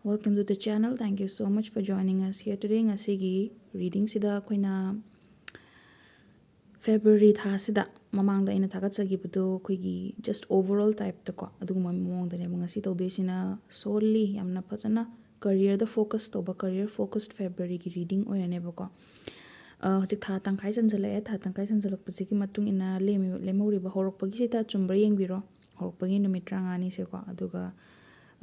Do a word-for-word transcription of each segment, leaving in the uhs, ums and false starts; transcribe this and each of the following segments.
Welcome to the channel. Thank you so much for joining us here today. ꯉꯁꯤꯒꯤ readingꯁꯤꯗ ꯑꯩꯈꯣꯏꯅ February ꯊꯥꯁꯤꯗ, ꯃꯃꯥꯡꯗ ꯑꯩꯅ ꯊꯥꯒꯠꯆꯈꯤꯕꯗꯣ, ꯑꯩꯈꯣꯏꯒꯤ just overall typeꯇꯀꯣ, ꯑꯗꯨꯒꯨꯝꯕ ꯃꯑꯣꯡꯗꯅꯦꯕ ꯉꯁꯤ ꯇꯧꯗꯣꯏꯁꯤꯅ꯫ Solely ꯌꯥꯝꯅ ꯐꯖꯅ careerꯗ focus ꯇꯧꯕ, career focused Februaryꯒꯤ reading ꯑꯣꯏꯔꯅꯦꯕꯀꯣ꯫ ꯑ, ꯍꯧꯖꯤꯛ ꯊꯥ ꯇꯪꯈꯥꯏ ꯆꯟꯁꯤꯜꯂꯛꯑꯦ꯫ ꯊꯥ ꯇꯪꯈꯥꯏ ꯆꯟꯁꯤꯜꯂꯛꯄꯁꯤꯒꯤ ꯃꯇꯨꯡ ꯏꯟꯅ ꯂꯦꯝꯃꯤꯕ, ꯂꯦꯝꯍꯧꯔꯤꯕ ꯍꯧꯔꯛꯄꯒꯤꯁꯤꯗ ꯑꯆꯨꯝꯕ꯭ꯔꯥ ꯌꯦꯡꯕꯤꯔꯣ꯫ ꯍꯧꯔꯛꯄꯒꯤ ꯅꯨꯃꯤꯠ ꯇꯔꯥꯃꯉꯥꯅꯤꯁꯦꯀꯣ꯫ ꯑꯗꯨꯒ,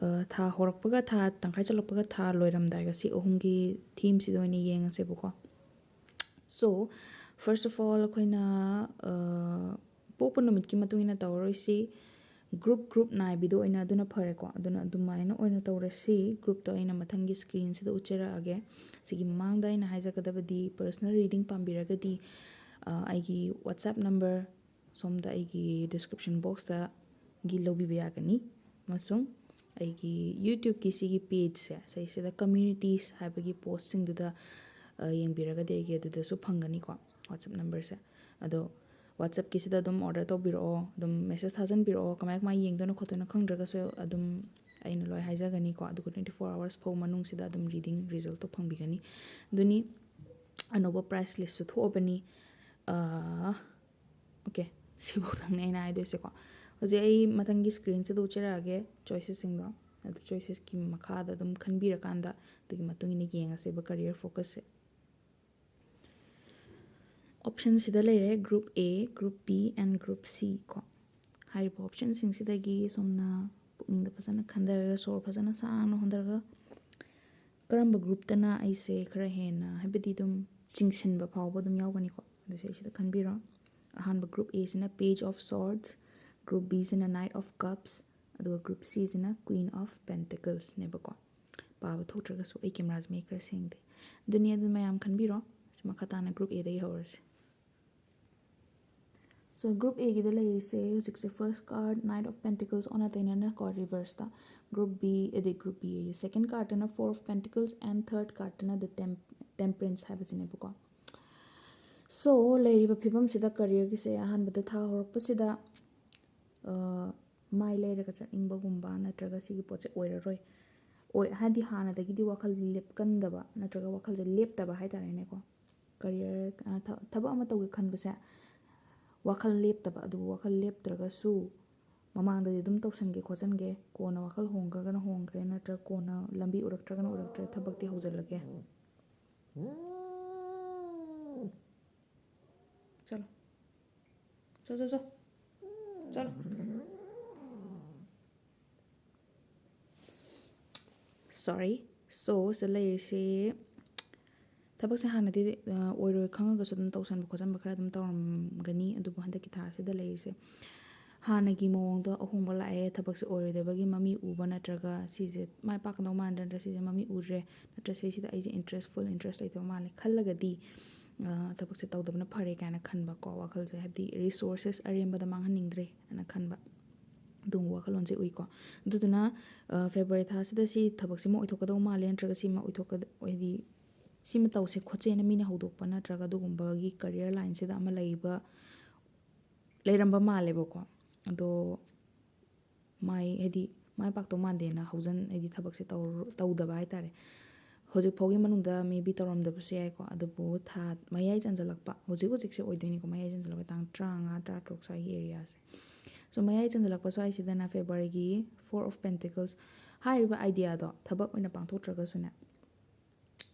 ꯑ, ꯊꯥ ꯍꯧꯔꯛꯄꯒ ꯊꯥ ꯇꯪꯈꯥꯏ ꯆꯜꯂꯛꯄꯒ ꯊꯥ ꯂꯣꯏꯔꯝꯗꯥꯏꯒ, ꯁꯤ ꯑꯍꯨꯝꯒꯤ themeꯁꯤꯗ ꯑꯣꯏꯅ ꯌꯦꯡꯉꯁꯦꯕꯀꯣ꯫ So, first of all, ꯑꯩꯈꯣꯏꯅ, ꯑ, ꯄꯣꯛꯄ ꯅꯨꯃꯤꯠꯀꯤ ꯃꯇꯨꯡ ꯏꯟꯅ ꯇꯧꯔꯔꯣꯏꯁꯤ꯫ Group group ꯅꯥꯏꯕꯤꯗꯣ ꯑꯣꯏꯅ ꯑꯗꯨꯅ ꯐꯔꯦꯀꯣ꯫ ꯑꯗꯨꯅ ꯑꯗꯨꯃꯥꯏꯅ ꯑꯣꯏꯅ ꯇꯧꯔꯁꯤ꯫ Groupꯇꯣ ꯑꯩꯅ ꯃꯊꯪꯒꯤ screenꯁꯤꯗ ꯎꯠꯆꯔꯛꯑꯒꯦ꯫ ꯁꯤꯒꯤ ꯃꯃꯥꯡꯗ ꯑꯩꯅ ꯍꯥꯏꯖꯒꯗꯕꯗꯤ, personal reading ꯄꯥꯝꯕꯤꯔꯒꯗꯤ, ꯑ, ꯑꯩꯒꯤ WhatsApp number ꯁꯣꯝꯗ ꯑꯩꯒꯤ description boxꯇꯒꯤ ꯂꯧꯕꯤꯕ ꯌꯥꯒꯅꯤ, ꯑꯃꯁꯨꯡ ꯑꯩꯒꯤ YouTubeꯀꯤ ꯁꯤꯒꯤ pageꯁꯦ, ꯁꯤꯁꯤꯗ communities ꯍꯥꯏꯕꯒꯤ postꯁꯤꯡꯗꯨꯗ, ꯑ, ꯌꯦꯡꯕꯤꯔꯒꯗꯤ ꯑꯩꯒꯤ ꯑꯗꯨꯗꯁꯨ ꯐꯪꯒꯅꯤꯀꯣ, WhatsApp numberꯁꯦ꯫ ꯑꯗꯣ WhatsAppꯀꯤꯁꯤꯗ ꯑꯗꯨꯝ order ꯇꯧꯕꯤꯔꯛꯑꯣ, ꯑꯗꯨꯝ message ꯊꯥꯖꯤꯟꯕꯤꯔꯛꯑꯣ꯫ ꯀꯃꯥꯏ ꯀꯃꯥꯏ ꯌꯦꯡꯗꯣꯏꯅꯣ ꯈꯣꯠꯇꯣꯏꯅꯣ ꯈꯪꯗ꯭ꯔꯒꯁꯨ ꯑꯗꯨꯝ ꯑꯩꯅ ꯂꯣꯏ ꯍꯥꯏꯖꯒꯅꯤꯀꯣ꯫ ꯑꯗꯨꯒ twenty four hours ꯐꯥꯎ ꯃꯅꯨꯡꯁꯤꯗ ꯑꯗꯨꯝ reading resultꯇꯣ ꯐꯪꯕꯤꯒꯅꯤ꯫ ꯑꯗꯨꯅꯤ, ꯑꯅꯧꯕ price listꯁꯨ ꯊꯣꯛꯑꯕꯅꯤ꯫ ꯑ, OK, ꯁꯤꯐꯧꯗꯪꯅꯦ ꯑꯩꯅ ꯍꯥꯏꯗꯣꯏꯁꯦꯀꯣ꯫ ꯍꯧꯖꯤꯛ ꯑꯩ ꯃꯊꯪꯒꯤ screenꯁꯤꯗ ꯎꯠꯆꯔꯛꯑꯒꯦ choicesꯁꯤꯡꯗꯣ꯫ ꯑꯗꯨ choicesꯀꯤ ꯃꯈꯥꯗ ꯑꯗꯨꯝ ꯈꯟꯕꯤꯔꯀꯥꯟꯗ ꯑꯗꯨꯒꯤ ꯃꯇꯨꯡ ꯏꯟꯅ ꯌꯦꯡꯉꯁꯦꯕ career focusꯁꯦ꯫ Optionꯁꯤꯗ ꯂꯩꯔꯦ group A, group B and group C ꯀꯣ꯫ ꯍꯥꯏꯔꯤꯕ optionꯁꯤꯡꯁꯤꯗꯒꯤ ꯁꯣꯝꯅ ꯄꯨꯛꯅꯤꯡꯗ ꯐꯖꯅ ꯈꯟꯊꯔꯒ, ꯁꯣꯔ ꯐꯖꯅ ꯁꯥꯡꯅ ꯍꯣꯟꯊꯔꯒ, ꯀꯔꯝꯕ groupꯇꯅ ꯑꯩꯁꯦ ꯈꯔ ꯍꯦꯟꯅ, ꯍꯥꯏꯕꯗꯤ ꯑꯗꯨꯝ ꯆꯤꯡꯁꯤꯟꯕ ꯐꯥꯎꯕ ꯑꯗꯨꯝ ꯌꯥꯎꯒꯅꯤꯀꯣ꯫ ꯑꯗꯨ ꯁꯤꯁꯤꯗ ꯈꯟꯕꯤꯔꯣ꯫ ꯑꯍꯥꯟꯕ group Aꯁꯤꯅ Page of Swords, group Bꯁꯤꯅ Knight of Cups, ꯑꯗꯨꯒ group Cꯁꯤꯅ Queen of Pentaclesꯅꯦꯕꯀꯣ꯫ ꯄꯥꯕ ꯊꯣꯛꯇ꯭ꯔꯒꯁꯨ ꯑꯩ cameraꯁꯦ ꯃꯌꯦꯛ ꯈꯔ ꯁꯦꯡꯗꯦ꯫ ꯑꯗꯨꯅꯤ, ꯑꯗꯨ ꯃꯌꯥꯝ ꯈꯟꯕꯤꯔꯣ꯫ ꯁꯤ ꯃꯈꯥ ꯇꯥꯅ group Aꯗꯒꯤ ꯍꯧꯔꯁꯤ꯫ So, group Aꯒꯤꯗ ꯂꯩꯔꯤꯁꯦ ꯍꯧꯖꯤꯛꯁꯦ first card Knight of Pentacles ꯑꯣꯟꯅ ꯇꯩꯅꯅ ꯀꯣ, reverseꯇ꯫ Group B, ꯑꯗꯩ group B ꯑꯌꯦ, second cardꯇꯅ Four of Pentacles and third cardꯇꯅ The Tem-, Temperance ꯍꯥꯏꯕꯁꯤꯅꯦꯕꯀꯣ꯫ So, ꯂꯩꯔꯤꯕ ꯐꯤꯕꯝꯁꯤꯗ careerꯒꯤꯁꯦ ꯑꯍꯥꯟꯕꯗ ꯊꯥ ꯍꯧꯔꯛꯄꯁꯤꯗ, ꯑ, ꯃꯥꯏ ꯂꯩꯔꯒ ꯆꯠꯅꯤꯡꯕꯒꯨꯝꯕ ꯅꯠꯇ꯭ꯔꯒ ꯁꯤꯒꯤ ꯄꯣꯠꯁꯦ ꯑꯣꯏꯔꯔꯣꯏ, ꯑꯣꯏ, ꯍꯥꯏꯗꯤ ꯍꯥꯟꯅꯗꯒꯤꯗꯤ ꯋꯥꯈꯜ ꯂꯦꯞꯀꯟꯗꯕ ꯅꯠꯇ꯭ꯔꯒ ꯋꯥꯈꯜꯁꯦ ꯂꯦꯞꯇꯕ ꯍꯥꯏꯇꯥꯔꯦꯅꯦꯀꯣ꯫ ꯀꯔꯤꯌꯔ, ꯑ, ꯊ-, ꯊꯕꯛ ꯑꯃ ꯇꯧꯒꯦ ꯈꯟꯕꯁꯦ ꯋꯥꯈꯜ ꯂꯦꯞꯇꯕ, ꯑꯗꯨꯕꯨ ꯋꯥꯈꯜ ꯂꯦꯞꯇ꯭ꯔꯒꯁꯨ ꯃꯃꯥꯡꯗꯗꯤ ꯑꯗꯨꯝ ꯇꯧꯁꯟꯒꯦ ꯈꯣꯠꯆꯟꯒꯦ, ꯀꯣꯟꯅ ꯋꯥꯈꯜ ꯍꯣꯡꯈ꯭ꯔꯒꯅ ꯍꯣꯡꯈ꯭ꯔꯦ, ꯅꯠꯇ꯭ꯔꯒ ꯀꯣꯟꯅ ꯂꯝꯕꯤ ꯎꯔꯛꯇ꯭ꯔꯒꯅ ꯎꯔꯛꯇ꯭ꯔꯦ, ꯊꯕꯛꯇꯤ ꯍꯧꯖꯤꯜꯂꯒꯦ꯫ ꯆꯠꯂꯣ꯫ ꯆꯣ, ꯆꯣ, ꯆꯣ꯫ ꯆꯠꯂꯣ꯫ Sorry꯫ So, ꯁꯤꯗ ꯂꯩꯔꯤꯁꯦ ꯊꯕꯛꯁꯦ ꯍꯥꯟꯅꯗꯤ, ꯑ, ꯑꯣꯏꯔꯣꯏ ꯈꯪꯉꯒꯁꯨ ꯑꯗꯨꯝ ꯇꯧꯁꯟꯕ ꯈꯣꯠꯆꯟꯕ ꯈꯔ ꯑꯗꯨꯝ ꯇꯧꯔꯝꯒꯅꯤ꯫ ꯑꯗꯨꯕꯨ ꯍꯟꯗꯛꯀꯤ ꯊꯥ ꯑꯁꯤꯗ ꯂꯩꯔꯤꯁꯦ ꯍꯥꯟꯅꯒꯤ ꯃꯑꯣꯡꯗ ꯑꯍꯣꯡꯕ ꯂꯥꯛꯑꯦ, ꯊꯕꯛꯁꯦ ꯑꯣꯏꯔꯣꯏꯗꯕꯒꯤ ꯃꯃꯤ ꯎꯕ ꯅꯠꯇ꯭ꯔꯒ ꯁꯤꯁꯦ ꯃꯥꯏ ꯄꯥꯛꯀꯗꯧ ꯃꯥꯟꯗ꯭ꯔꯦ ꯅꯠꯇ꯭ꯔ ꯁꯤꯁꯦ ꯃꯃꯤ ꯎꯗ꯭ꯔꯦ ꯅꯠꯇ꯭ꯔ ꯁꯤꯁꯤꯗ ꯑꯩꯁꯦ interestful, interest ꯂꯩꯇꯕ ꯃꯥꯜꯂꯦ ꯈꯜꯂꯒꯗꯤ, ꯑ, ꯊꯕꯛꯁꯦ ꯇꯧꯗꯕꯅ ꯐꯔꯦ ꯀꯥꯏꯅ ꯈꯟꯕꯀꯣ, ꯋꯥꯈꯜꯁꯦ, ꯍꯥꯏꯕꯗꯤ resources ꯑꯔꯦꯝꯕꯗ ꯃꯥꯡꯍꯟꯅꯤꯡꯗ꯭ꯔꯦ ꯍꯥꯏꯅ ꯈꯟꯕ, ꯑꯗꯨꯒꯨꯝꯕ ꯋꯥꯈꯜꯂꯣꯟꯁꯦ ꯎꯏꯀꯣ꯫ ꯑꯗꯨꯗꯨꯅ, ꯑ, February ꯊꯥꯁꯤꯗ ꯁꯤ ꯊꯕꯛꯁꯤꯃ ꯑꯣꯏꯊꯣꯛꯀꯗꯧ ꯃꯥꯜꯂꯦ ꯅꯠꯇ꯭ꯔꯒ ꯁꯤꯃ ꯑꯣꯏꯊꯣꯛꯀ-, ꯍꯥꯏꯗꯤ ꯁꯤꯃ ꯇꯧꯁꯦ ꯈꯣꯠꯁꯦꯅ ꯃꯤꯅ ꯍꯧꯗꯣꯛꯄ ꯅꯠꯇ꯭ꯔꯒ ꯑꯗꯨꯒꯨꯝꯕꯒꯤ career lineꯁꯤꯗ ꯑꯃ ꯂꯩꯕ, ꯂꯩꯔꯝꯕ ꯃꯥꯜꯂꯦꯕꯀꯣ꯫ ꯑꯗꯣ ꯃꯥꯏ, ꯍꯥꯏꯗꯤ ꯃꯥꯏ ꯄꯥꯛꯇꯧ ꯃꯥꯟꯗꯦꯅ ꯍꯧꯖꯟ-, ꯍꯥꯏꯗꯤ ꯊꯕꯛꯁꯦ ꯇꯧꯔ-, ꯇꯧꯗꯕ ꯍꯥꯏꯇꯥꯔꯦ꯫ ꯍꯧꯖꯤꯛ ꯐꯥꯎꯒꯤ ꯃꯅꯨꯡꯗ maybe ꯇꯧꯔꯝꯗꯕꯁꯨ ꯌꯥꯏꯀꯣ, ꯑꯗꯨꯕꯨ ꯊꯥ ꯃꯌꯥꯏ ꯆꯟꯖꯜꯂꯛꯄ, ꯍꯧꯖꯤꯛ ꯍꯧꯖꯤꯛꯁꯦ ꯑꯣꯏꯗꯣꯏꯅꯤꯀꯣ, ꯃꯌꯥꯏ ꯆꯟꯖꯜꯂꯛꯄ ꯇꯥꯡ ꯇꯔꯥꯃꯉꯥ, ꯇꯔꯥꯇꯔꯨꯛ ꯁ꯭ꯋꯥꯏꯒꯤ areaꯁꯦ꯫ So ꯃꯌꯥꯏ ꯆꯟꯖꯜꯂꯛꯄ ꯁ꯭ꯋꯥꯏꯁꯤꯗꯅ Februaryꯒꯤ Four of Pentacles ꯍꯥꯏꯔꯤꯕ ideaꯗꯣ ꯊꯕꯛ ꯑꯣꯏꯅ ꯄꯥꯡꯊꯣꯛꯇ꯭ꯔꯒꯁꯨꯅꯦ,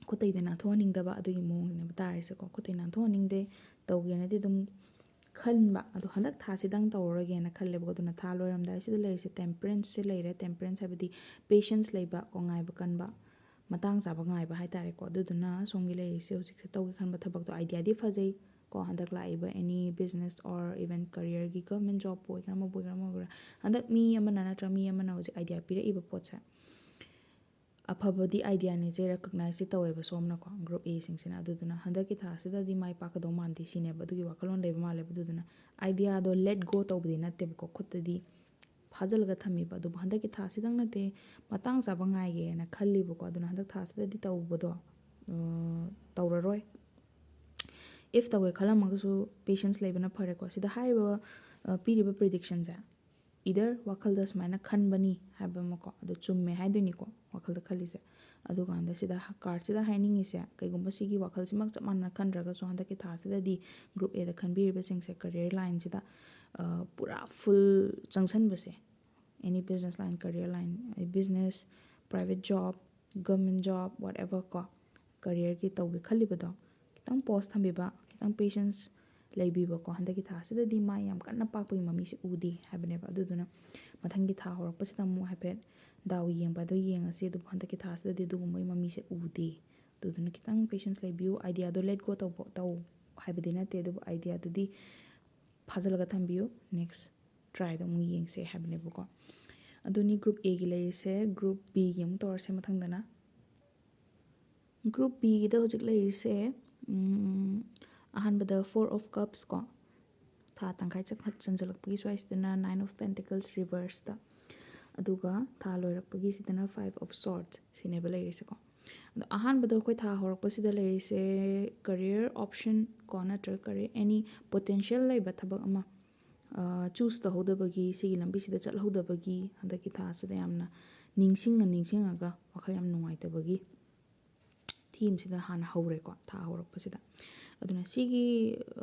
ꯈꯨꯠꯇꯩꯗꯤ ꯅꯥꯟꯊꯣꯛꯍꯟꯅꯤꯡꯗꯕ ꯑꯗꯨꯒꯤ ꯃꯑꯣꯡꯅꯦꯕ ꯇꯥꯔꯤꯁꯦꯀꯣ꯫ ꯈꯨꯠꯇꯩ ꯅꯥꯟꯊꯣꯛꯍꯟꯅꯤꯡꯗꯦ, ꯇꯧꯒꯦꯅꯗꯤ ꯑꯗꯨꯝ ꯈꯟꯕ, ꯑꯗꯣ ꯍꯟꯗꯛ ꯊꯥꯁꯤꯗꯪ ꯇꯧꯔꯔꯣꯏꯒꯦꯅ ꯈꯜꯂꯦꯕꯀꯣ꯫ ꯑꯗꯨꯅ ꯊꯥ ꯂꯣꯏꯔꯝꯗꯥꯏꯁꯤꯗ ꯂꯩꯔꯤꯁꯦ Temperanceꯁꯦ ꯂꯩꯔꯦ꯫ Temperance ꯍꯥꯏꯕꯗꯤ patience ꯂꯩꯕ ꯀꯣ, ꯉꯥꯏꯕ ꯀꯟꯕ, ꯃꯇꯥꯡ ꯆꯥꯕ ꯉꯥꯏꯕ ꯍꯥꯏꯇꯥꯔꯦꯀꯣ꯫ ꯑꯗꯨꯗꯨꯅ ꯁꯣꯝꯒꯤ ꯂꯩꯔꯤꯁꯦ ꯍꯧꯖꯤꯛꯁꯦ ꯇꯧꯒꯦ ꯈꯟꯕ ꯊꯕꯛꯇꯣ ideaꯗꯤ ꯐꯖꯩ ꯀꯣ꯫ ꯍꯟꯗꯛ ꯂꯥꯛꯏꯕ any business or even careerꯒꯤ, government jobꯄꯨ ꯑꯣꯏꯒꯦꯔꯥ, ꯑꯃꯕꯨ ꯑꯣꯏꯒꯦꯔꯥ, ꯑꯃꯕꯨ ꯑꯣꯏꯒꯦꯔꯥ, ꯍꯟꯗꯛ ꯃꯤ ꯑꯃꯅ ꯅꯠꯇ꯭ꯔꯒ ꯃꯤ ꯑꯃꯅ ꯍꯧꯖꯤꯛ idea ꯄꯤꯔꯛꯏꯕ ꯄꯣꯠꯁꯦ ꯑꯐꯕꯗꯤ ideaꯅꯤꯁꯦ recognizeꯁꯦ ꯇꯧꯋꯦꯕ ꯁꯣꯝꯅꯀꯣ, group Aꯁꯤꯡꯁꯤꯅ꯫ ꯑꯗꯨꯗꯨꯅ ꯍꯟꯗꯛꯀꯤ ꯊꯥꯁꯤꯗꯗꯤ ꯃꯥꯏ ꯄꯥꯛꯀꯗꯧ ꯃꯥꯟꯗꯦ ꯁꯤꯅꯦꯕ, ꯑꯗꯨꯒꯤ ꯋꯥꯈꯜꯂꯣꯟ ꯂꯩꯕ ꯃꯥꯜꯂꯦꯕ꯫ ꯑꯗꯨꯗꯨꯅ ideaꯗꯣ let go ꯇꯧꯕꯗꯤ ꯅꯠꯇꯦꯕꯀꯣ, ꯈꯨꯠꯇꯗꯤ ꯐꯥꯖꯤꯜꯂꯒ ꯊꯝꯃꯤꯕ꯫ ꯑꯗꯨꯕꯨ ꯍꯟꯗꯛꯀꯤ ꯊꯥꯁꯤꯗꯪ ꯅꯠꯇꯦ, ꯃꯇꯥꯡ ꯆꯥꯕ ꯉꯥꯏꯒꯦꯅ ꯈꯜꯂꯤꯕꯀꯣ꯫ ꯑꯗꯨꯅ ꯍꯟꯗꯛ ꯊꯥꯁꯤꯗꯗꯤ ꯇꯧꯕꯗꯣ, ꯑ, ꯇꯧꯔꯔꯣꯏ꯫ If ꯇꯧꯒꯦ ꯈꯜꯂꯝꯃꯒꯁꯨ patience ꯂꯩꯕꯅ ꯐꯔꯦꯀꯣ꯫ ꯁꯤꯗ ꯍꯥꯏꯔꯤꯕ, ꯑ, ꯄꯤꯔꯤꯕ predictionꯁꯦ Either ꯋꯥꯈꯜꯗ ꯁꯨꯃꯥꯏꯅ ꯈꯟꯕꯅꯤ ꯍꯥꯏꯕ ꯑꯃꯀꯣ, ꯑꯗꯨ ꯆꯨꯝꯃꯦ ꯍꯥꯏꯗꯣꯏꯅꯤꯀꯣ ꯋꯥꯈꯜꯗ ꯈꯜꯂꯤꯁꯦ꯫ ꯑꯗꯨꯀꯥꯟꯗ ꯁꯤꯗ ꯀꯥꯔꯠꯁꯤꯗ ꯍꯥꯏꯅꯤꯡꯉꯤꯁꯦ, ꯀꯩꯒꯨꯝꯕ ꯁꯤꯒꯤ ꯋꯥꯈꯜꯁꯤꯃꯛ ꯆꯞ ꯃꯥꯟꯅꯅ ꯈꯟꯗ꯭ꯔꯒꯁꯨ ꯍꯟꯗꯛꯀꯤ ꯊꯥꯁꯤꯗꯗꯤ group Aꯗ ꯈꯟꯕꯤꯔꯤꯕꯁꯤꯡꯁꯦ career lineꯁꯤꯗ ꯄꯨꯔꯥ full ꯆꯪꯁꯟꯕꯁꯦ, any business line, career line, business, private job, government job, whatever ꯀꯣ, careerꯒꯤ ꯇꯧꯒꯦ ꯈꯜꯂꯤꯕꯗꯣ ꯈꯤꯇꯪ pause ꯊꯝꯕꯤꯕ, ꯈꯤꯇꯪ patience ꯂꯩꯕꯤꯕꯀꯣ꯫ ꯍꯟꯗꯛꯀꯤ ꯊꯥꯁꯤꯗꯗꯤ ꯃꯥꯏ ꯌꯥꯝ ꯀꯟꯅ ꯄꯥꯛꯄꯒꯤ ꯃꯃꯤꯁꯦ ꯎꯗꯦ ꯍꯥꯏꯕꯅꯦꯕ꯫ ꯑꯗꯨꯗꯨꯅ ꯃꯊꯪꯒꯤ ꯊꯥ ꯍꯧꯔꯛꯄꯁꯤꯗ ꯑꯃꯨꯛ ꯍꯥꯏꯐꯦꯠ ꯗꯥꯎ ꯌꯦꯡꯕ ꯑꯗꯨ ꯌꯦꯡꯉꯁꯤ꯫ ꯑꯗꯨꯕꯨ ꯍꯟꯗꯛꯀꯤ ꯊꯥꯁꯤꯗꯗꯤ ꯑꯗꯨꯒꯨꯝꯕꯒꯤ ꯃꯃꯤꯁꯦ ꯎꯗꯦ꯫ ꯑꯗꯨꯗꯨꯅ ꯈꯤꯇꯪ patience ꯂꯩꯕꯤꯌꯨ꯫ Ideaꯗꯣ let go ꯇꯧꯕ, ꯇꯧ ꯍꯥꯏꯕꯗꯤ ꯅꯠꯇꯦ, ꯑꯗꯨꯕꯨ ideaꯗꯨꯗꯤ ꯐꯥꯖꯤꯜꯂꯒ ꯊꯝꯕꯤꯌꯨ꯫ Next tryꯗ ꯑꯃꯨꯛ ꯌꯦꯡꯁꯦ ꯍꯥꯏꯕꯅꯦꯕꯀꯣ꯫ ꯑꯗꯨꯅꯤ group Aꯒꯤ ꯂꯩꯔꯤꯁꯦ꯫ Group Bꯒꯤ ꯑꯃꯨꯛ ꯇꯧꯔꯁꯦ ꯃꯊꯪꯗꯅ꯫ Group Bꯒꯤꯗ ꯍꯧꯖꯤꯛ ꯂꯩꯔꯤꯁꯦ, ꯎꯝ, ꯑꯍꯥꯟꯕꯗ Four of Cups ꯀꯣ, ꯊꯥ ꯇꯪꯈꯥꯏ ꯆꯪꯈꯠ-, ꯆꯟꯁꯤꯜꯂꯛꯄꯒꯤ ꯁ꯭ꯋꯥꯏꯁꯤꯗꯅ Nine of Pentacles reverseꯇ, ꯑꯗꯨꯒ ꯊꯥ ꯂꯣꯏꯔꯛꯄꯒꯤꯁꯤꯗꯅ Five of Swords, ꯁꯤꯅꯦꯕ ꯂꯩꯔꯤꯁꯦꯀꯣ꯫ ꯑꯗꯣ ꯑꯍꯥꯟꯕꯗ ꯑꯩꯈꯣꯏ ꯊꯥ ꯍꯧꯔꯛꯄꯁꯤꯗ ꯂꯩꯔꯤꯁꯦ career option ꯀꯣ, ꯅꯠꯇ꯭ꯔꯒ career any potential ꯂꯩꯕ ꯊꯕꯛ ꯑꯃ choose ꯇꯧꯍꯧꯗꯕꯒꯤ, ꯁꯤꯒꯤ ꯂꯝꯕꯤꯁꯤꯗ ꯆꯠꯍꯧꯗꯕꯒꯤ ꯍꯟꯗꯛꯀꯤ ꯊꯥꯁꯤꯗ ꯌꯥꯝꯅ ꯅꯤꯡꯁꯤꯡꯉ ꯅꯤꯡꯁꯤꯡꯉꯒ ꯋꯥꯈꯜ ꯌꯥꯝ ꯅꯨꯡꯉꯥꯏꯇꯕꯒꯤ themeꯁꯤꯗ ꯍꯥꯟꯅ ꯍꯧꯔꯦꯀꯣ, ꯊꯥ ꯍꯧꯔꯛꯄꯁꯤꯗ꯫ ꯑꯗꯨꯅ ꯁꯤꯒꯤ,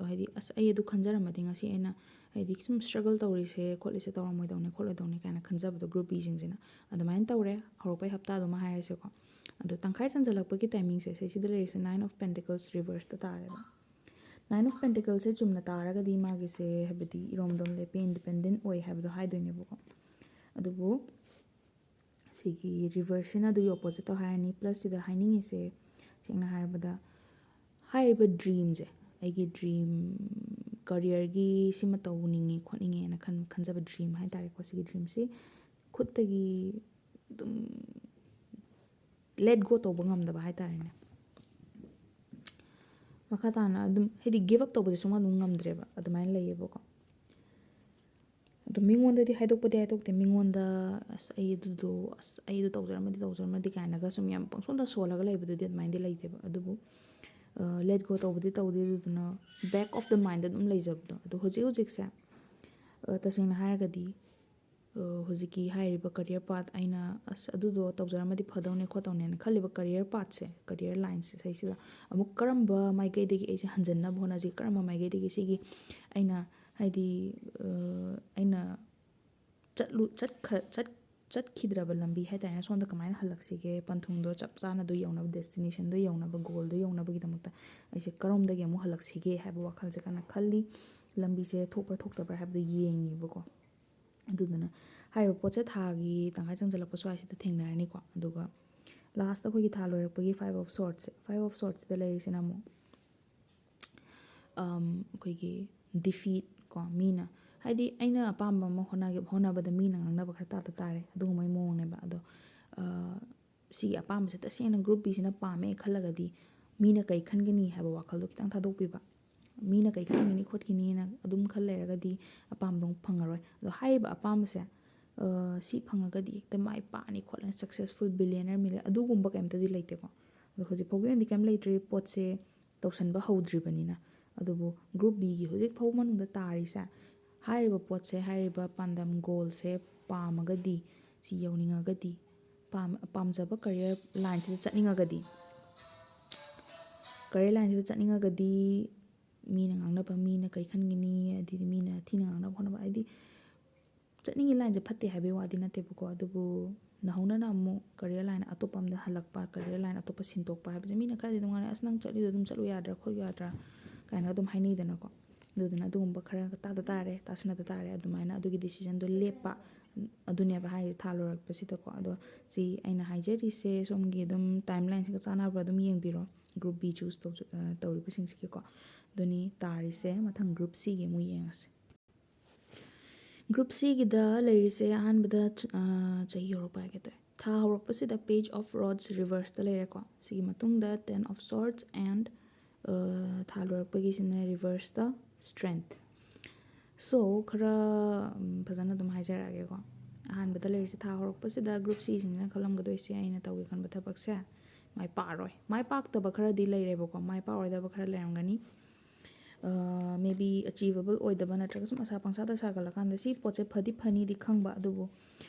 ꯍꯥꯏꯗꯤ, "ꯑꯁ, ꯑꯩ ꯑꯗꯨ ꯈꯟꯖꯔꯝꯃꯗꯤ ꯉꯁꯤ ꯑꯩꯅ, ꯍꯥꯏꯗꯤ, ꯁꯨꯝ struggle ꯇꯧꯔꯤꯁꯦ ꯈꯣꯠꯂꯤꯁꯦ ꯇꯧꯔꯝꯃꯣꯏꯗꯧꯅꯤ ꯈꯣꯠꯂꯣꯏꯗꯧꯅꯤ" ꯀꯥꯏꯅ ꯈꯟꯖꯕꯗꯣ group Bꯁꯤꯡꯁꯤꯅ ꯑꯗꯨꯃꯥꯏꯅ ꯇꯧꯔꯦ, ꯍꯧꯔꯛꯄꯩ ꯍꯞꯇꯥꯗꯨꯃ ꯍꯥꯏꯔꯁꯦꯀꯣ꯫ ꯑꯗꯣ ꯇꯪꯈꯥꯏ ꯆꯟꯁꯤꯜꯂꯛꯄꯒꯤ timingꯁꯦ ꯁꯤꯗ ꯂꯩꯔꯤꯁꯦ Nine of Pentacles reverseꯇ ꯇꯥꯔꯦꯕ꯫ Nine of Pentaclesꯁꯦ ꯆꯨꯝꯅ ꯇꯥꯔꯒꯗꯤ ꯃꯥꯒꯤꯁꯦ, ꯍꯥꯏꯕꯗꯤ, ꯏꯔꯣꯝꯗꯣꯝ ꯂꯦꯞꯄꯤ, independent ꯑꯣꯏ ꯍꯥꯏꯕꯗꯣ ꯍꯥꯏꯗꯣꯏꯅꯦꯕꯀꯣ꯫ ꯑꯗꯨꯕꯨ ꯁꯤꯒꯤ reverseꯁꯤꯅ ꯑꯗꯨꯒꯤ oppositeꯇꯣ ꯍꯥꯏꯔꯅꯤ꯫ Plus ꯁꯤꯗ ꯍꯥꯏꯅꯤꯡꯉꯤꯁꯦ, ꯁꯦꯡꯅ ꯍꯥꯏꯔꯕꯗ, ꯍꯥꯏꯔꯤꯕ dreamꯁꯦ, ꯑꯩꯒꯤ dream, careerꯒꯤ ꯁꯤꯃ ꯇꯧꯅꯤꯡꯉꯤ ꯈꯣꯠꯅꯤꯡꯉꯦꯅ ꯈꯟ-, ꯈꯟꯖꯕ dream ꯍꯥꯏ ꯇꯥꯔꯦꯀꯣ, ꯁꯤꯒꯤ dreamꯁꯤ ꯈꯨꯠꯇꯒꯤ ꯑꯗꯨꯝ let go ꯇꯧꯕ ꯉꯝꯗꯕ ꯍꯥꯏ ꯇꯥꯔꯦꯅꯦ꯫ ꯃꯈꯥ ꯇꯥꯅ ꯑꯗꯨꯝ, ꯍꯥꯏꯗꯤ, give up ꯇꯧꯕꯁꯦ ꯁꯨꯡꯉꯝ ꯑꯗꯨꯝ ꯉꯝꯗ꯭ꯔꯦꯕ, ꯑꯗꯨꯃꯥꯏꯅ ꯂꯩꯌꯦꯕꯀꯣ꯫ ꯑꯗꯣ ꯃꯤꯉꯣꯟꯗꯗꯤ ꯍꯥꯏꯗꯣꯛꯄꯗꯤ ꯍꯥꯏꯗꯣꯛꯇꯦ, ꯃꯤꯉꯣꯟꯗ "ꯑꯁ, ꯑꯩ ꯑꯗꯨꯗꯣ, ꯑꯁ, ꯑꯩ ꯑꯗꯨ ꯇꯧꯖꯔꯝꯃꯗꯤ, ꯇꯧꯖꯔꯝꯃꯗꯤ" ꯀꯥꯏꯅꯒ ꯁꯨꯝ ꯌꯥꯝ ꯄꯪꯁꯣꯟꯗ ꯁꯣꯜꯂꯒ ꯂꯩꯕꯗꯨꯗꯤ ꯑꯗꯨꯃꯥꯏꯅꯗꯤ ꯂꯩꯇꯦꯕ꯫ ꯑꯗꯨꯕꯨ let go ꯇꯧꯕꯗꯤ ꯇꯧꯗꯦ, ꯑꯗꯨꯗꯨꯅ back of the mindꯗ ꯑꯗꯨꯝ ꯂꯩꯖꯕꯗꯣ꯫ ꯑꯗꯣ ꯍꯧꯖꯤꯛ ꯍꯧꯖꯤꯛꯁꯦ, ꯑ, ꯇꯁꯦꯡꯅ ꯍꯥꯏꯔꯒꯗꯤ, ꯍꯧꯖꯤꯛꯀꯤ ꯍꯥꯏꯔꯤꯕ career path ꯑꯩꯅ ꯑꯁ ꯑꯗꯨꯗꯣ ꯇꯧꯖꯔꯝꯃꯗꯤ ꯐꯗꯧꯅꯦ ꯈꯣꯠꯇꯧꯅꯦꯅ ꯈꯜꯂꯤꯕ career pathꯁꯦ, career lineꯁꯦ, ꯁꯤꯁꯤꯗ ꯑꯃꯨꯛ ꯀꯔꯝꯕ ꯃꯥꯏꯀꯩꯗꯒꯤ ꯑꯩꯁꯦ ꯍꯟꯖꯟꯅꯕ ꯍꯣꯠꯅꯁꯤꯒꯦ, ꯀꯔꯝꯕ ꯃꯥꯏꯀꯩꯗꯒꯤ ꯁꯤꯒꯤ ꯑꯩꯅ ꯍꯥꯏꯗꯤ ꯑꯩꯅ ꯆꯠꯂꯨ ꯆꯠꯈ꯭ꯔ ꯆꯠ ꯆꯠꯈꯤꯗ꯭ꯔꯕ ꯂꯝꯕꯤ ꯍꯥꯏ ꯇꯥꯔꯦꯅꯦ, ꯁꯣꯝꯗ ꯀꯃꯥꯏꯅ ꯍꯜꯂꯛꯁꯤꯒꯦ, ꯄꯟꯊꯨꯡꯗꯣ ꯆꯞ ꯆꯥꯅꯗꯣ ꯌꯧꯅꯕ, destinationꯗꯣ ꯌꯧꯅꯕ, goalꯗꯣ ꯌꯧꯅꯕꯒꯤꯗꯃꯛꯇ ꯑꯩꯁꯦ ꯀꯔꯣꯝꯗꯒꯤ ꯑꯃꯨꯛ ꯍꯜꯂꯛꯁꯤꯒꯦ ꯍꯥꯏꯕ ꯋꯥꯈꯜꯁꯦ ꯀꯟꯅ ꯈꯜꯂꯤ꯫ ꯂꯝꯕꯤꯁꯦ ꯊꯣꯛꯄ꯭ꯔꯥ ꯊꯣꯛꯇꯕ꯭ꯔꯥ ꯍꯥꯏꯕꯗꯣ ꯌꯦꯡꯉꯤꯕꯀꯣ꯫ ꯑꯗꯨꯗꯨꯅ ꯍꯥꯏꯔꯤꯕ ꯄꯣꯠꯁꯦ ꯊꯥꯒꯤ ꯇꯪꯈꯥꯏ ꯆꯪꯁꯤꯜꯂꯛꯄ ꯁ꯭ꯋꯥꯏꯁꯤꯗ ꯊꯦꯡꯅꯔꯅꯤꯀꯣ꯫ ꯑꯗꯨꯒ last ꯑꯩꯈꯣꯏꯒꯤ ꯊꯥ ꯂꯣꯏꯔꯛꯄꯒꯤ Five of Swordsꯁꯦ, Five of Swordsꯁꯤꯗ ꯂꯩꯔꯤꯁꯤꯅ ꯑꯃꯨꯛ ꯑꯩꯈꯣꯏꯒꯤ defeat ꯀꯣ, ꯃꯤꯅ ꯍꯥꯏꯗꯤ ꯑꯩꯅ ꯑꯄꯥꯝꯕ ꯑꯃ ꯍꯣꯠꯅꯒꯦ, ꯍꯣꯠꯅꯕꯗ ꯃꯤꯅ ꯉꯥꯡꯅꯕ ꯈꯔ ꯇꯥꯗ ꯇꯥꯔꯦ, ꯑꯗꯨꯒꯨꯝꯕꯒꯤ ꯃꯑꯣꯡꯅꯦꯕ꯫ ꯑꯗꯣ ꯁꯤꯒꯤ ꯑꯄꯥꯝꯕꯁꯦ ꯇꯁꯦꯡꯅ group Bꯁꯤꯅ ꯄꯥꯝꯃꯦ ꯈꯜꯂꯒꯗꯤ ꯃꯤꯅ ꯀꯩ ꯈꯟꯒꯅꯤ ꯍꯥꯏꯕ ꯋꯥꯈꯜꯗꯣ ꯈꯤꯇꯪ ꯊꯥꯗꯣꯛꯄꯤꯕ꯫ ꯃꯤꯅ ꯀꯩ ꯈꯟꯒꯅꯤ ꯈꯣꯠꯀꯅꯤꯅ ꯑꯗꯨꯝ ꯈꯜ ꯂꯩꯔꯒꯗꯤ ꯑꯄꯥꯝꯕꯗꯣ ꯐꯪꯉꯔꯣꯏ꯫ ꯑꯗꯣ ꯍꯥꯏꯔꯤꯕ ꯑꯄꯥꯝꯕꯁꯦ ꯁꯤ ꯐꯪꯉꯒꯗꯤ ꯍꯦꯛꯇ ꯃꯥꯏ ꯄꯥꯛꯑꯅꯤ ꯈꯣꯠꯂꯅꯤ, successful billionaire millionaire ꯑꯗꯨꯒꯨꯝꯕ ꯀꯩꯝꯇꯗꯤ ꯂꯩꯇꯦꯀꯣ꯫ ꯑꯗꯣ ꯍꯧꯖꯤꯛ ꯐꯥꯎꯒꯤ ꯑꯣꯏꯅꯗꯤ ꯀꯩꯝ ꯂꯩꯇ꯭ꯔꯤ꯫ ꯄꯣꯠꯁꯦ ꯇꯧꯁꯟꯕ ꯍꯧꯗ꯭ꯔꯤꯕꯅꯤꯅ꯫ ꯑꯗꯨꯕꯨ group Bꯒꯤ ꯍꯧꯖꯤꯛ ꯐꯥꯎꯕ ꯃꯅꯨꯡꯗ ꯇꯥꯔꯤꯁꯦ, ꯍꯥꯏꯔꯤꯕ ꯄꯣꯠꯁꯦ, ꯍꯥꯏꯔꯤꯕ ꯄꯥꯟꯗꯝ goalꯁꯦ ꯄꯥꯝꯃꯒꯗꯤ, ꯁꯤ ꯌꯧꯅꯤꯡꯉꯒꯗꯤ, ꯄꯥꯝ ꯄꯥꯝꯖꯕ career lineꯁꯤꯗ ꯆꯠꯅꯤꯡꯉꯒꯗꯤ, career lineꯁꯤꯗ ꯆꯠꯅꯤꯡꯉꯒꯗꯤ ꯃꯤꯅ ꯉꯥꯡꯅꯕ, ꯃꯤꯅ ꯀꯩ ꯈꯟꯒꯅꯤ, ꯑꯗꯩꯗꯤ ꯃꯤꯅ ꯊꯤꯅ ꯉꯥꯡꯅꯕ ꯈꯣꯠꯅꯕ, ꯍꯥꯏꯗꯤ ꯆꯠꯅꯤꯡꯉꯤ lineꯁꯦ ꯐꯠꯇꯦ ꯍꯥꯏꯕꯒꯤ ꯋꯥꯗꯤ ꯅꯠꯇꯦꯕꯀꯣ꯫ ꯑꯗꯨꯕꯨ ꯅꯧꯍꯧꯅꯅ ꯑꯃꯨꯛ career line ꯑꯇꯣꯞꯄ ꯑꯃꯗ ꯍꯜꯂꯛꯄ, career line ꯑꯇꯣꯞꯄ ꯁꯤꯟꯗꯣꯛꯄ ꯍꯥꯏꯕꯁꯦ ꯃꯤꯅ ꯈꯔꯗꯤ ꯑꯗꯨꯝ ꯉꯥꯡꯅꯩ, "ꯑꯁ, ꯅꯪ ꯆꯠꯂꯤꯗꯣ ꯑꯗꯨꯝ ꯆꯠꯂꯨ ꯌꯥꯗ꯭ꯔꯥ, ꯈꯣꯠꯂꯨ ꯌꯥꯗ꯭ꯔꯥ?" ꯀꯥꯏꯅ ꯑꯗꯨꯝ ꯍꯥꯏꯅꯩꯗꯅꯀꯣ꯫ ꯑꯗꯨꯗꯨꯅ ꯑꯗꯨꯒꯨꯝꯕ ꯈꯔ ꯇꯥꯗ ꯇꯥꯔꯦ, ꯇꯥꯁꯟꯅꯗ ꯇꯥꯔꯦ, ꯑꯗꯨꯃꯥꯏꯅ ꯑꯗꯨꯒꯤ decisionꯗꯣ ꯂꯦꯞꯄ꯫ ꯑꯗꯨꯅꯦꯕ ꯍꯥꯏꯔꯤꯁꯦ ꯊꯥ ꯂꯣꯏꯔꯛꯄꯁꯤꯗꯀꯣ꯫ ꯑꯗꯣ ꯁꯤ ꯑꯩꯅ ꯍꯥꯏꯖꯔꯤꯁꯦ ꯁꯣꯝꯒꯤ ꯑꯗꯨꯝ timelineꯁꯤꯒ ꯆꯥꯟꯅꯕ꯭ꯔꯥ ꯑꯗꯨꯝ ꯌꯦꯡꯕꯤꯔꯣ, group B choose ꯇꯧꯖ-, ꯑ, ꯇꯧꯔꯤꯕꯁꯤꯡꯁꯤꯒꯤꯀꯣ꯫ ꯑꯗꯨꯅꯤ ꯇꯥꯔꯤꯁꯦ꯫ ꯃꯊꯪ group Cꯒꯤ ꯑꯃꯨꯛ ꯌꯦꯡꯉꯁꯦ꯫ Group Cꯒꯤꯗ ꯂꯩꯔꯤꯁꯦ ꯑꯍꯥꯟꯕꯗ ꯆ-, ꯑ, ꯆꯍꯤ ꯍꯧꯔꯛꯄ ꯍꯥꯏꯒꯦ ꯇꯧꯋꯦ꯫ ꯊꯥ ꯍꯧꯔꯛꯄꯁꯤꯗ Page of Rods reverseꯇ ꯂꯩꯔꯦꯀꯣ꯫ ꯁꯤꯒꯤ ꯃꯇꯨꯡꯗ Ten of Swords and, ꯑ, ꯊꯥ ꯂꯣꯏꯔꯛꯄꯒꯤꯁꯤꯅ reverseꯇ Strength꯫ So, ꯈꯔ, ꯎꯝ, ꯐꯖꯅ ꯑꯗꯨꯝ ꯍꯥꯏꯖꯔꯛꯑꯒꯦꯀꯣ꯫ ꯑꯍꯥꯟꯕꯗ ꯂꯩꯔꯤꯁꯦ ꯊꯥ ꯍꯧꯔꯛꯄꯁꯤꯗ group Cꯁꯤꯡꯁꯤꯅ ꯈꯜꯂꯝꯒꯗꯣꯏꯁꯦ ꯑꯩꯅ ꯇꯧꯒꯦ ꯈꯟꯕ ꯊꯕꯛꯁꯦ ꯃꯥꯏ ꯄꯥꯛꯑꯔꯣꯏ꯫ ꯃꯥꯏ ꯄꯥꯛꯇꯕ ꯈꯔꯗꯤ ꯂꯩꯔꯦꯕꯀꯣ, ꯃꯥꯏ ꯄꯥꯛꯑꯣꯏꯗꯕ ꯈꯔ ꯂꯩꯔꯝꯒꯅꯤ꯫ maybe achievable ꯑꯣꯏꯗꯕ, ꯅꯠꯇ꯭ꯔꯒ ꯁꯨꯝ ꯑꯁꯥ ꯄꯪꯁꯥꯗ ꯁꯥꯒꯠꯂꯀꯥꯟꯗ ꯁꯤ ꯄꯣꯠꯁꯦ ꯐꯗꯤ ꯐꯅꯤꯗꯤ ꯈꯪꯕ, ꯑꯗꯨꯕꯨ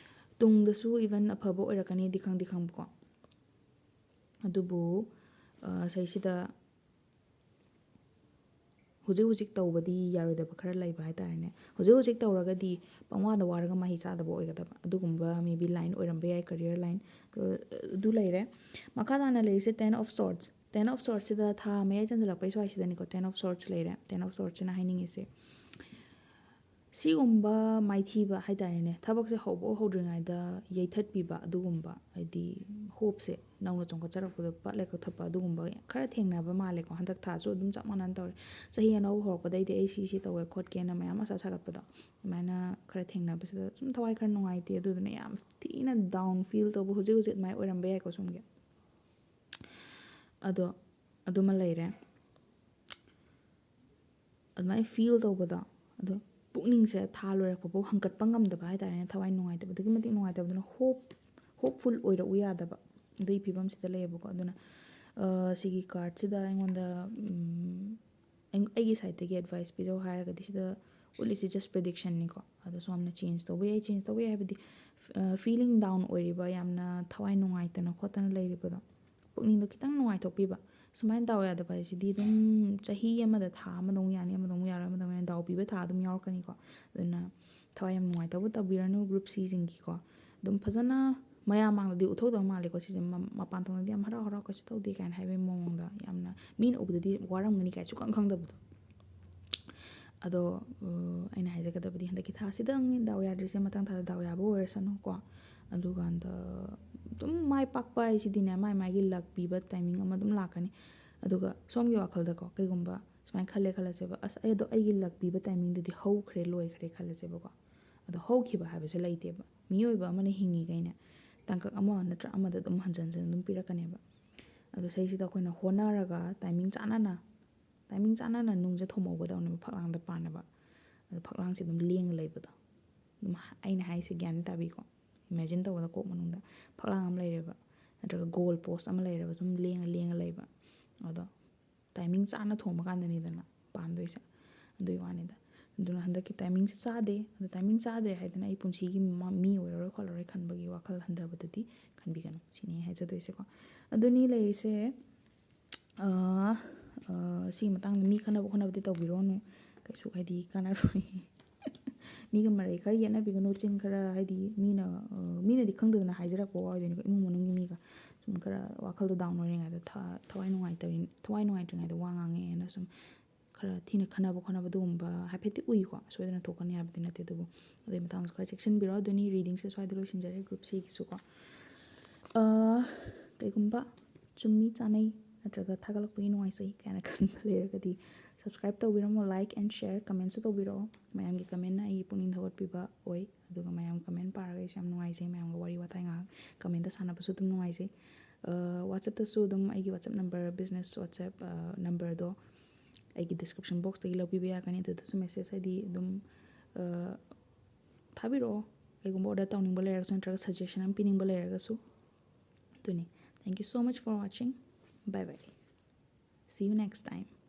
ꯇꯨꯡꯗꯁꯨ even ꯑꯐꯕ ꯑꯣꯏꯔꯛꯀꯅꯤꯗꯤ ꯈꯪꯗꯤ ꯈꯪꯕꯀꯣ꯫ ꯑꯗꯨꯕꯨ ꯁꯤꯁꯤꯗ ꯍꯧꯖꯤꯛ ꯍꯧꯖꯤꯛ ꯇꯧꯕꯗꯤ ꯌꯥꯔꯣꯏꯗꯕ ꯈꯔ ꯂꯩꯕ ꯍꯥꯏꯇꯥꯔꯦꯅꯦ꯫ ꯍꯧꯖꯤꯛ ꯍꯧꯖꯤꯛ ꯇꯧꯔꯒꯗꯤ ꯄꯪꯋꯥꯗ ꯋꯥꯔꯒ ꯃꯍꯩ ꯆꯥꯗꯕ ꯑꯣꯏꯒꯗꯕ, ꯑꯗꯨꯒꯨꯝꯕ maybe line ꯑꯣꯏꯔꯝꯕ ꯌꯥꯏ, career line꯫ ꯑꯗꯨ ꯂꯩꯔꯦ꯫ ꯃꯈꯥ ꯇꯥꯅ ꯂꯩꯔꯤꯁꯦ ten of swords꯫ Ten of swordsꯁꯤꯗ ꯊꯥ ꯃꯌꯥꯏ ꯆꯟꯁꯤꯜꯂꯛꯄꯩ ꯁ꯭ꯋꯥꯏꯁꯤꯗꯅꯤꯀꯣ ten of swords ꯂꯩꯔꯦ꯫ Ten of swordsꯁꯤꯅ ꯍꯥꯏꯅꯤꯡꯉꯤꯁꯦ ꯁꯤꯒꯨꯝꯕ ꯃꯥꯏꯊꯤꯕ ꯍꯥꯏꯇꯥꯔꯦꯅꯦ, ꯊꯕꯛꯁꯦ ꯍꯧꯕ ꯍꯧꯗ꯭ꯔꯤꯉꯩꯗ ꯌꯩꯊꯠꯄꯤꯕ, ꯑꯗꯨꯒꯨꯝꯕ, ꯍꯥꯏꯗꯤ hopeꯁꯦ ꯅꯧꯅ ꯆꯣꯡꯈꯠꯆꯔꯛꯄꯗꯣ ꯄꯠ ꯂꯩ ꯀꯛꯊꯠꯄ, ꯑꯗꯨꯒꯨꯝꯕ ꯈꯔ ꯊꯦꯡꯅꯕ ꯃꯥꯜꯂꯦꯀꯣ꯫ ꯍꯟꯗꯛ ꯊꯥꯁꯨ ꯑꯗꯨꯝ ꯆꯞ ꯃꯥꯟꯅꯅ ꯇꯧꯔꯦ꯫ ꯆꯍꯤ ꯑꯅꯧꯕ ꯍꯧꯔꯛꯄꯗꯩꯗꯤ ꯑꯩ ꯁꯤ ꯁꯤ ꯇꯧꯋꯦ ꯈꯣꯠꯀꯦꯅ ꯃꯌꯥꯝ ꯑꯁꯥ ꯁꯥꯒꯠꯄꯗꯣ, ꯑꯗꯨꯃꯥꯏꯅ ꯈꯔ ꯊꯦꯡꯅꯕꯁꯤꯗ ꯁꯨꯝ ꯊꯋꯥꯏ ꯈꯔ ꯅꯨꯡꯉꯥꯏꯇꯦ꯫ ꯑꯗꯨꯗꯨꯅ ꯌꯥꯝ ꯊꯤꯅ down feel ꯇꯧꯕ ꯍꯧꯖꯤꯛ ꯍꯧꯖꯤꯛ ꯑꯗꯨꯃꯥꯏꯅ ꯑꯣꯏꯔꯝꯕ ꯌꯥꯏꯀꯣ ꯁꯣꯝꯒꯤ꯫ ꯑꯗꯣ ꯑꯗꯨꯃ ꯂꯩꯔꯦ꯫ ꯑꯗꯨꯃꯥꯏꯅ feel ꯇꯧꯕꯗꯣ, ꯑꯗꯣ ꯄꯨꯛꯅꯤꯡꯁꯦ ꯊꯥ ꯂꯣꯏꯔꯛꯄꯐꯥꯎ ꯍꯪꯒꯠꯄ ꯉꯝꯗꯕ ꯍꯥꯏꯇꯥꯔꯦꯅꯦ꯫ ꯊꯋꯥꯏ ꯅꯨꯡꯉꯥꯏꯇꯕ, ꯑꯗꯨꯛꯀꯤ ꯃꯇꯤꯛ ꯅꯨꯡꯉꯥꯏꯇꯕꯗꯨꯅ hope, hopeful ꯑꯣꯏꯔꯛꯎ ꯌꯥꯗꯕ, ꯑꯗꯨꯒꯤ ꯐꯤꯕꯝꯁꯤꯗ ꯂꯩꯌꯦꯕꯀꯣ꯫ ꯑꯗꯨꯅ ꯁꯤꯒꯤ cardꯁꯤꯗ ꯑꯩꯉꯣꯟꯗ ꯑꯩꯒꯤ sideꯇꯒꯤ advice ꯄꯤꯔꯛꯑꯣ ꯍꯥꯏꯔꯒꯗꯤ, ꯁꯤꯗ ꯎꯠꯂꯤꯁꯤ just predictionꯅꯤꯀꯣ꯫ ꯑꯗꯣ ꯁꯣꯝꯅ change ꯇꯧꯕ ꯌꯥꯏ, change ꯇꯧꯕ ꯌꯥꯏ ꯍꯥꯏꯕꯗꯤ feeling down ꯑꯣꯏꯔꯤꯕ, ꯌꯥꯝꯅ ꯊꯋꯥꯏ ꯅꯨꯡꯉꯥꯏꯇꯅ ꯈꯣꯠꯇꯅ ꯂꯩꯔꯤꯕꯗꯣ, ꯄꯨꯛꯅꯤꯡꯗꯣ ꯈꯤꯇꯪ ꯅꯨꯡꯉꯥꯏꯊꯣꯛꯄꯤꯕ꯫ ꯁꯨꯃꯥꯏꯅ ꯗꯥꯎ ꯌꯥꯗꯕ ꯍꯥꯏꯁꯤꯗꯤ ꯑꯗꯨꯝ ꯆꯍꯤ ꯑꯃꯗ ꯊꯥ ꯑꯃꯗ ꯑꯃꯨꯛ ꯌꯥꯅꯤ, ꯑꯃꯗ ꯑꯃꯨꯛ ꯌꯥꯔꯣꯏ, ꯑꯃꯗ ꯑꯃꯨꯛ ꯌꯥꯅꯤ, ꯗꯥꯎ ꯄꯤꯕ ꯊꯥ ꯑꯗꯨꯝ ꯌꯥꯎꯔꯛꯀꯅꯤꯀꯣ꯫ ꯑꯗꯨꯅ ꯊꯋꯥꯏ ꯌꯥꯝ ꯅꯨꯡꯉꯥꯏꯇꯕ ꯇꯧꯕꯤꯔꯅꯨ group Cꯁꯤꯡꯒꯤꯀꯣ꯫ ꯑꯗꯨꯝ ꯐꯖꯅ ꯃꯌꯥꯝ ꯃꯥꯡꯗꯗꯤ ꯎꯠꯊꯣꯛꯇꯕ ꯃꯥꯜꯂꯦꯀꯣ ꯁꯤꯁꯦ꯫ ꯃꯄꯥꯟ ꯊꯣꯡꯗꯗꯤ ꯌꯥꯝ ꯍꯔꯥꯎ ꯍꯔꯥꯎ ꯀꯩꯁꯨ ꯇꯧꯗꯦ ꯀꯥꯏꯅ ꯍꯥꯏꯕꯒꯤ ꯃꯑꯣꯡꯗ, ꯌꯥꯝꯅ ꯃꯤꯅ ꯎꯕꯗꯗꯤ ꯋꯥꯔꯝꯒꯅꯤ ꯀꯥꯏ ꯁꯨꯛꯈꯪ ꯈꯪꯗꯕꯗꯣ꯫ ꯑꯗꯣ ꯑꯩꯅ ꯍꯥꯏꯖꯒꯗꯕꯗꯤ ꯍꯟꯗꯛꯀꯤ ꯊꯥꯁꯤꯗꯪꯅꯤ ꯗꯥꯎ ꯌꯥꯗ꯭ꯔꯤꯁꯦ, ꯃꯊꯪ ꯊꯥꯗ ꯗꯥꯎ ꯌꯥꯕ ꯑꯣꯏꯔꯁꯅꯨꯀꯣ꯫ ꯑꯗꯨꯀꯥꯟꯗ ꯑꯗꯨꯝ ꯃꯥꯏ ꯄꯥꯛꯄ ꯍꯥꯏꯁꯤꯗꯤꯅꯦ, ꯃꯥꯏ ꯃꯥꯏꯒꯤ luck ꯄꯤꯕ timing ꯑꯃ ꯑꯗꯨꯝ ꯂꯥꯛꯀꯅꯤ꯫ ꯑꯗꯨꯒ ꯁꯣꯝꯒꯤ ꯋꯥꯈꯜꯗꯀꯣ, ꯀꯩꯒꯨꯝꯕ ꯁꯨꯃꯥꯏꯅ ꯈꯜꯂꯦ ꯈꯜꯂꯁꯦꯕ, "ꯑꯁ, ꯑꯩ ꯑꯗꯣ ꯑꯩꯒꯤ luck ꯄꯤꯕ timingꯗꯨꯗꯤ ꯍꯧꯈ꯭ꯔꯦ, ꯂꯣꯏꯈ꯭ꯔꯦ" ꯈꯜꯂꯁꯦꯕꯀꯣ꯫ ꯑꯗꯣ ꯍꯧꯈꯤꯕ ꯍꯥꯏꯕꯁꯦ ꯂꯩꯇꯦꯕ꯫ ꯃꯤꯑꯣꯏꯕ ꯑꯃꯅ ꯍꯤꯡꯉꯤꯈꯩꯅꯦ, ꯇꯥꯡꯀꯛ ꯑꯃ ꯅꯠꯇ꯭ꯔ ꯑꯃꯗ ꯑꯗꯨꯝ ꯍꯟꯖꯟ ꯍꯟꯖꯟ ꯑꯗꯨꯝ ꯄꯤꯔꯛꯀꯅꯦꯕ꯫ ꯑꯗꯣ ꯁꯤꯁꯤꯗ ꯑꯩꯈꯣꯏꯅ ꯍꯣꯠꯅꯔꯒ timing ꯆꯥꯅꯅ, timing ꯆꯥꯅꯅ ꯅꯨꯡꯁꯦ ꯊꯣꯝꯍꯧꯒꯗꯕꯅꯦꯕ ꯐꯛꯂꯥꯡꯗ ꯄꯥꯟꯅꯕ꯫ ꯑꯗꯣ ꯐꯛꯂꯥꯡꯁꯦ ꯑꯗꯨꯝ ꯂꯦꯡꯉ ꯂꯩꯕꯗꯣ, ꯑꯗꯨꯝ ꯑꯩꯅ ꯍꯥꯏꯁꯦ ꯒ꯭ꯌꯥꯟ ꯇꯥꯕꯤꯀꯣ꯫ Imagine ꯇꯧꯕꯗ ꯀꯣꯛ ꯃꯅꯨꯡꯗ ꯐꯛꯂꯥꯡ ꯑꯃ ꯂꯩꯔꯦꯕ, ꯅꯠꯇ꯭ꯔꯒ goal post ꯑꯃ ꯂꯩꯔꯦꯕ, ꯁꯨꯝ ꯂꯦꯡꯉ ꯂꯦꯡꯉ ꯂꯩꯕ꯫ ꯑꯗꯣ timing ꯆꯥꯅ ꯊꯣꯡꯕ ꯀꯥꯟꯗꯅꯤꯗꯅ ꯄꯥꯝꯗꯣꯏꯁꯦ꯫ ꯑꯗꯨꯒꯤ ꯋꯥꯅꯤꯗ꯫ ꯑꯗꯨꯅ ꯍꯟꯗꯛꯀꯤ ꯇꯥꯏꯃꯤꯡꯁꯦ ꯆꯥꯗꯦ꯫ ꯑꯗꯣ ꯇꯥꯏꯃꯤꯡ ꯆꯥꯗ꯭ꯔꯦ ꯍꯥꯏꯗꯅ ꯑꯩ ꯄꯨꯟꯁꯤꯒꯤ ꯃ- ꯃꯤ ꯑꯣꯏꯔꯔꯣꯏ ꯈꯣꯠꯂꯔꯣꯏ ꯈꯟꯕꯒꯤ ꯋꯥꯈꯜ ꯍꯟꯊꯕꯗꯨꯗꯤ ꯈꯟꯕꯤꯒꯅꯨ ꯁꯤꯅꯤ ꯑꯩ ꯍꯥꯏꯖꯗꯣꯏꯁꯦꯀꯣ꯫ ꯑꯗꯨꯅꯤ ꯂꯩꯔꯤꯁꯦ꯫ ꯑꯥ, ꯑꯥ, ꯁꯤꯒꯤ ꯃꯇꯥꯡꯗ ꯃꯤ ꯈꯟꯅꯕ ꯈꯣꯠꯅꯕꯗꯤ ꯇꯧꯕꯤꯔꯣꯅꯨ꯫ ꯀꯩꯁꯨ ꯍꯥꯏꯗꯤ ꯀꯥꯟꯅꯔꯣꯏ꯫ ꯃꯤꯒ ꯃꯔꯩ ꯈꯔ ꯌꯦꯠꯅꯕꯤꯒꯅꯨ꯫ ꯆꯤꯟ ꯈꯔ ꯍꯥꯏꯗꯤ ꯃꯤꯅ, ꯑꯥ, ꯃꯤꯅꯗꯤ ꯈꯪꯗꯗꯅ ꯍꯥꯏꯖꯔꯛꯄ ꯋꯥ ꯑꯣꯏꯗꯣꯏꯅꯤꯀꯣ꯫ ꯏꯃꯨꯡ ꯃꯅꯨꯡꯒꯤ ꯃꯤꯒ ꯁꯨꯝ ꯈꯔ ꯋꯥꯈꯜꯗꯣ ꯗꯥꯎꯟ ꯑꯣꯏꯔꯤꯉꯩꯗ, ꯊ- ꯊꯋꯥꯏ ꯅꯨꯡꯉꯥꯏꯇꯔꯤ- ꯊꯋꯥꯏ ꯅꯨꯡꯉꯥꯏꯇ꯭ꯔꯤꯉꯩꯗ ꯋꯥ ꯉꯥꯡꯉꯦꯅ ꯁꯨꯝ ꯈꯔ ꯊꯤꯅ ꯈꯟꯅꯕ ꯈꯣꯠꯅꯕ ꯑꯗꯨꯒꯨꯝꯕ ꯍꯥꯏꯐꯦꯠꯇꯤ ꯎꯏꯀꯣ꯫ ꯁꯣꯏꯗꯅ ꯊꯣꯛꯀꯅꯤ ꯍꯥꯏꯕꯗꯤ ꯅꯠꯇꯦ, ꯑꯗꯨꯕꯨ ꯑꯗꯨꯒꯤ ꯃꯇꯥꯡꯁꯨ ꯈꯔ ꯆꯦꯛꯁꯤꯟꯕꯤꯔꯣ꯫ ꯑꯗꯨꯅꯤ, ꯔꯤꯗꯤꯡꯁꯦ ꯁ꯭ꯋꯥꯏꯗ ꯂꯣꯏꯁꯤꯟꯖꯔꯦ, ꯒ꯭ꯔꯨꯞ ꯁꯤꯒꯤꯁꯨꯀꯣ꯫ ꯑꯥ, ꯀꯩꯒꯨꯝꯕ ꯆꯨꯝꯃꯤ, ꯆꯥꯅꯩ ꯅꯠꯇ꯭ꯔꯒ ꯊꯥꯒꯠꯂꯛꯄꯒꯤ ꯅꯨꯡꯉꯥꯏꯖꯩ ꯀꯥꯏꯅ ꯈꯟꯕ ꯂꯩꯔꯒꯗꯤ subscribe ꯇꯧꯕꯤꯔꯝꯃꯣ, like and share, commentꯁꯨ ꯇꯧꯕꯤꯔꯛꯑꯣ꯫ ꯃꯌꯥꯝꯒꯤ commentꯅ ꯑꯩꯒꯤ ꯄꯨꯛꯅꯤꯡ ꯊꯧꯒꯠꯄꯤꯕ ꯑꯣꯏ꯫ ꯑꯗꯨꯒ ꯃꯌꯥꯝ comment ꯄꯥꯔꯒ ꯑꯩꯁꯨ ꯌꯥꯝ ꯅꯨꯡꯉꯥꯏꯖꯩ꯫ ꯃꯌꯥꯝꯒ ꯋꯥꯔꯤ ꯋꯥꯇꯥꯏ ꯉꯥꯏꯍꯥꯛ commentꯇ ꯁꯥꯟꯅꯕꯁꯨ ꯑꯗꯨꯝ ꯅꯨꯡꯉꯥꯏꯖꯩ꯫ ꯑꯥ, WhatsAppꯇꯁꯨ ꯑꯗꯨꯝ ꯑꯩꯒꯤ WhatsApp number, business WhatsApp, ꯑꯥ, numberꯗꯣ ꯑꯩꯒꯤ description boxꯇꯒꯤ ꯂꯧꯕꯤꯕ ꯌꯥꯒꯅꯤ꯫ ꯑꯗꯨꯗꯁꯨ message ꯍꯥꯏꯗꯤ ꯑꯗꯨꯝ, ꯑꯥ, ꯊꯥꯕꯤꯔꯛꯑꯣ꯫ ꯀꯩꯒꯨꯝꯕ order ꯇꯧꯅꯤꯡꯕ ꯂꯩꯔꯒꯁꯨ ꯅꯠꯇ꯭ꯔꯒ suggestion ꯑꯃ ꯄꯤꯅꯤꯡꯕ ꯂꯩꯔꯒꯁꯨ꯫ ꯑꯗꯨꯅꯤ꯫ Thank you so much for watching. Bye bye. See you next time.